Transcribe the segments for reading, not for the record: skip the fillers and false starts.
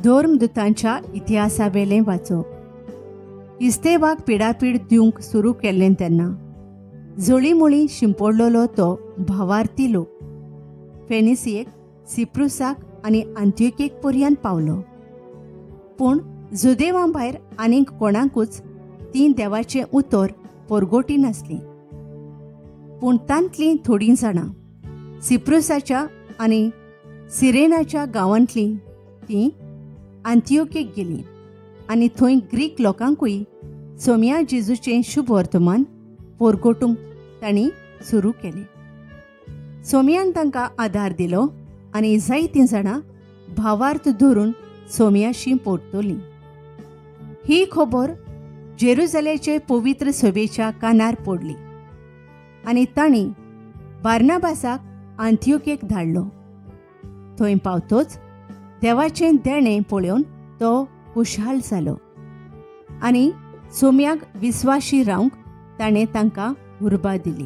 धर्मदुतांच्या इतिहासावेलें वाचप. इस्तेवाक पिडापीड दिवंक सुरू केल्लें तेन्ना जळीमुळी शिंपडलेलो तो भावार्थी लोक फेनिसियेक, सिप्रुसाक आनी आंतियोकेक पर्यंत पावलो. पूण जुदेवां भायर आनीक कोणाकूच तीं देवाचें उतर पोरगोटी नासलीं. पूण तांतलीं थोडीं जाणां सिप्रुसाच्या आनी सिरेनाच्या गांवांतलीं तीं आंतियोकेक गेलीं आनी थंय ग्रीक लोकांकूय सोम्या जेजूचें शुभ वर्तमान पोरगोटूंक तांणी सुरू केलें. सोम्यान तांकां आदार दिलो आनी जायतीं जाणां भावार्थ धरून सोम्याशी पोरतलीं. ही खबर जेरुजालेचे पवित्र सभेच्या कानार पडली आनी तांणी बार्नाबासाक आंतियोकेक धाडलो. थंय पावतोच देवाचें देणें पळोवन तो खुशाल जालो आनी सोम्याक विस्वाशी रावंक ताणें तांकां उर्बा दिली,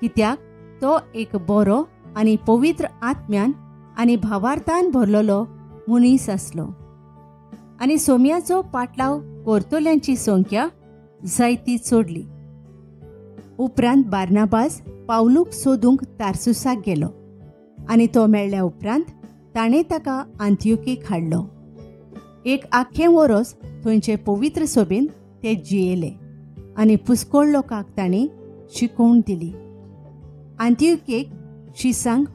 कित्याक तो एक बरो आनी पवित्र आत्म्यान आनी भावार्थान भरलेलो मनीस आसलो आनी सोम्याचो पाटलाव करतल्यांची संख्या जायती चडली. उपरांत बार्नाबास पावलूक सोदूंक तार्सुसाक गेलो आनी तो मेळ्ळ्या उपरांत ताणें ताका आंतियोकेक हाडलो. एक आख्खें वरोस थंयचे पवित्र सभेन ते जियेले आनी पुस्कोळ लोकांक तांणी शिकोवण दिली. आंतियोकेक शिसांक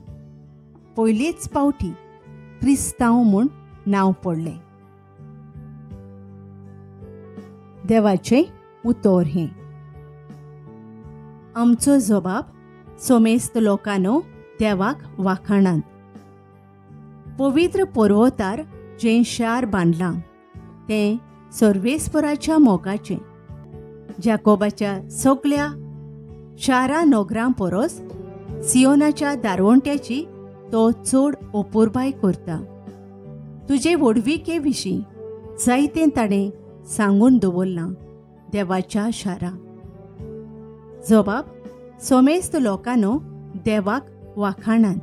पयलेच पावटी क्रिस्तांव म्हूण नांव पडलें. देवाचें उतर हें. आमचो जबाब सोमेस्त लोकांनो देवाक वाखाणांत. पवित्र पर्वतार जें शार बांदलां तें सर्वेस्पराच्या मोगाचें. जाकोबाच्या सगल्या शारा नगरां परस सियोनाच्या दारवंट्याची तो चड अपुरबाय करता. तुजे व्हडविके विशीं जायतें ताणें सांगून दवरलां देवाच्या शारा. जबाब सोमेस्त लोकांनो देवाक वाखाणांत.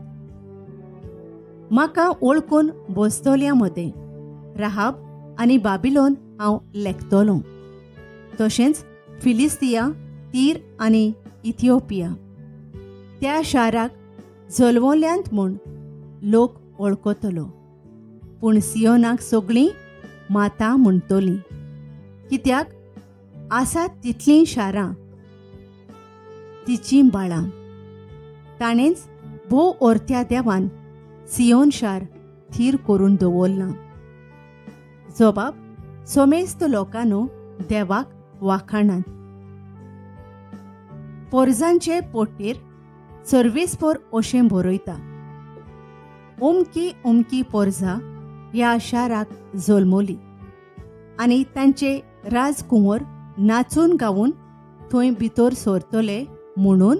म्हाका वळखून बसतल्या मदें राहाब आनी बाबिलोन हांव लेखतलो, तशेंच फिलिस्तिया, तीर आनी इथिओपिया. त्या शाराक जल्वल्यांत म्हूण लोक वळखतलो, पूण सियोनाक सगळीं माता म्हणटलीं, कित्याक आसात तितलीं शारां तिचीं बाळां. ताणेंच भोव ओरत्या देवान सियोन शार थीर करून दवरलां. जबाब सोमेस्त लोकांनो देवाक वाखाणांत. पोरजांचे पोटेर सर्वेस्पोर अशें बरयता, ओमकी ओमकी पोरजा ह्या शाराक जल्मली आनी तांचे राजकुंवर नाचून गावन थंय भितर सरतले म्हणून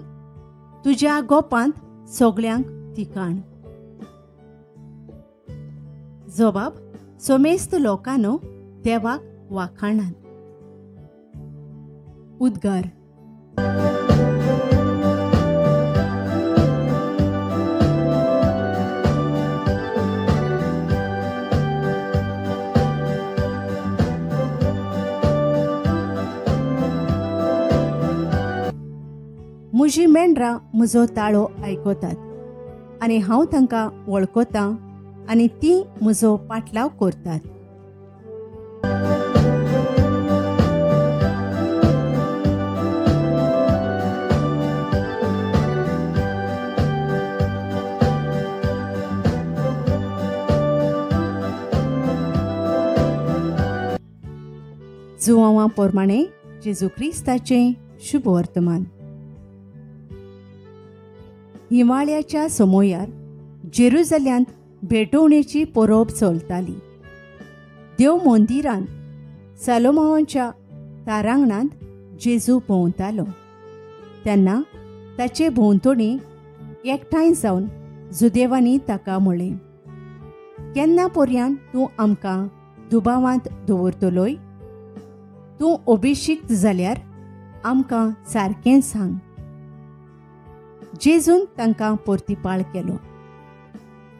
तुज्या गोपांत सगळ्यांक ठिकाण. जबाब सोमेस्त लोकांनो देवाक वाखाणांत. उद्गार. म्हजीं मेंढरां म्हजो ताळो आयकतात आनी हांव तांकां वळखतां आनी तीं म्हजो पाटलाव करतात. जुवांवा प्रमाणे जेजू क्रिस्ताचें शुभ वर्तमान. हिवाळ्याच्या समयार जेरुजाल्यांत भेटवणेची परब चलताली. देव मंदिरांत सालोमावाच्या तारांगणांत जेजू भोंवतालो तेन्ना ताचे भोंवतणी एकठांय जावन जुदेवांनी ताका म्हळें, केन्ना पर्यंत तूं आमकां दुबावांत दवरतलोय? तूं अभिशिक्त जाल्यार आमकां सारकें सांग. जेजून तांकां परतिपाळ केलो,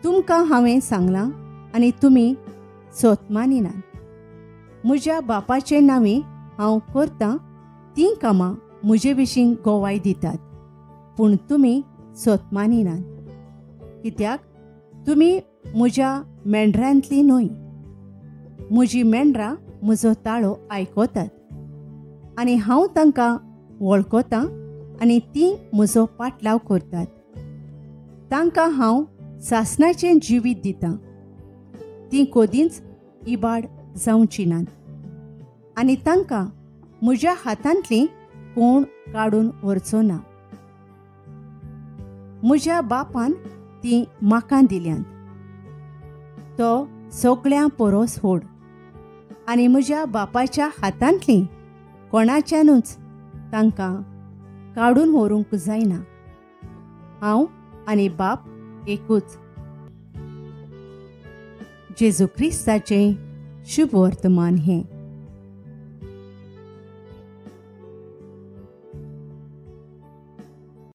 तुमकां हांवें सांगलां आनी तुमी सत मानिनात. म्हज्या बापाचे नांवी हांव करतां तीं कामां म्हजे विशीं गोवाय दितात, पूण तुमी सत मानिनात, कित्याक तुमी म्हज्या मेंढरांतली न्हय. म्हजी मेंढरां म्हजो ताळो आयकतात आनी हांव तांकां वळखतां आनी तीं म्हजो पाटलाव करतात. तांकां हांव सासणाचें जिवीत दितां, तीं कदींच इबाड जावचीं नात आनी तांकां म्हज्या हातांतलीं कोण काडून व्हरचो ना. म्हज्या बापान तीं म्हाका दिल्यांत. तो सगळ्यां परस व्हड आनी म्हज्या बापाच्या हातांतलीं कोणाच्यानूच तांकां काडून व्हरूंक जायना. हांव आनी बाप एकूच. जेजू क्रिस्ताचें शुभ वर्तमान हें.